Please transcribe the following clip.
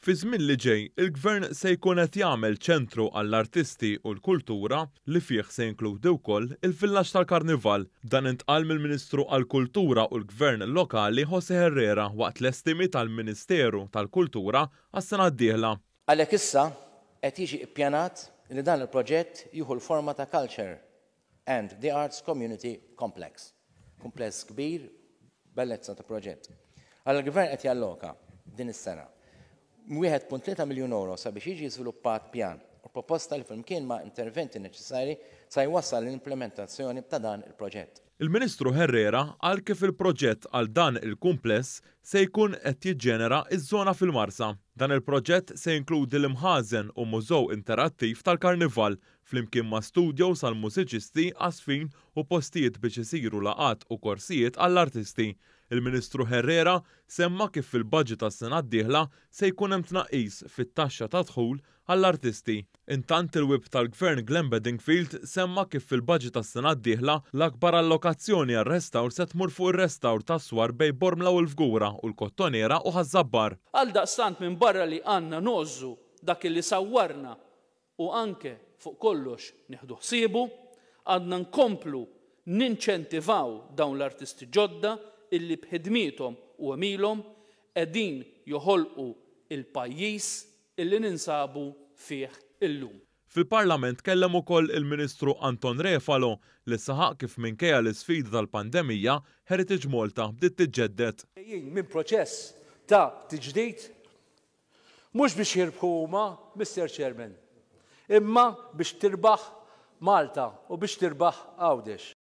Fiż-żmien li ġej, il-Gvern se jkun qed jagħmel ċentru għall-artisti u l-kultura li fih se jinkludi wkoll il-villaġġ tal-Karnival. Dan intqal mill-Ministru għall-Kultura u l-Gvern Lokali José Herrera waqt l-estimi tal-Ministeru tal-Kultura għas-sena d-dieħla. Għalhekk issa qed jiġi ppjanat li dan il-proġett jieħu l-forma ta' Culture and the Arts Community Complex. Kumpless kbir, bellezza ta' proġett. Għal il-Gvern qed jalloka din is-sena 1.3 miljun euro sabiex jiġi żviluppat pjan u proposta li flimkien ma' interventi neċessarji sa jwassal l-implementazzjoni ta' dan il-proġett. Il-Ministru Herrera qal kif il-proġett għal dan il-kumpless se jkun qed jiġġenera ż-żona fil-Marsa. Dan il-proġett se jinkludi l-imħażen u mużew interattiv tal-Karnival flimkien ma' studios għall-mużiċisti, għasfin u postijiet biex isiru laqgħat u korsijiet għall-artisti. Il-Ministru Herrera semma kif fil-budget tas-sena d-dieħla se jkun hemm tnaqqis fit-taxxa ta' dħul għall-artisti. Intant il-whip tal-Gvern Glenn Bedingfield semma kif fil-budget tas-sena d-dieħla l-akbar allokazzjoni għar-restawr se tmur fuq ir-restawr tas-swar bejn Bormla u l-Fgura u l-Kottonera u Ħaż-Żabbar. Għaldaqstant minbarra li għandna ngħożżu dak li sawwarna u anke fuq kollox nieħdu ħsiebu, għandna nkomplu ninċentivaw dawn l-artisti ġodda illi b'ħidmiethom u għemilhom qegħdin joħolqu l-pajjiż illi ninsabu fih illum. Fil-Parlament tkellem ukoll il-Ministru Anton Refalo li saħaq kif minkejja l-isfida tal-pandemija, Heritage Malta bdiet tiġġedded. Ġejjin minn proċess ta' tiġdid Mhux biex jirbħu huma, Mister Chairman, imma biex tirbaħ Malta u biex tirbaħ Għawdex.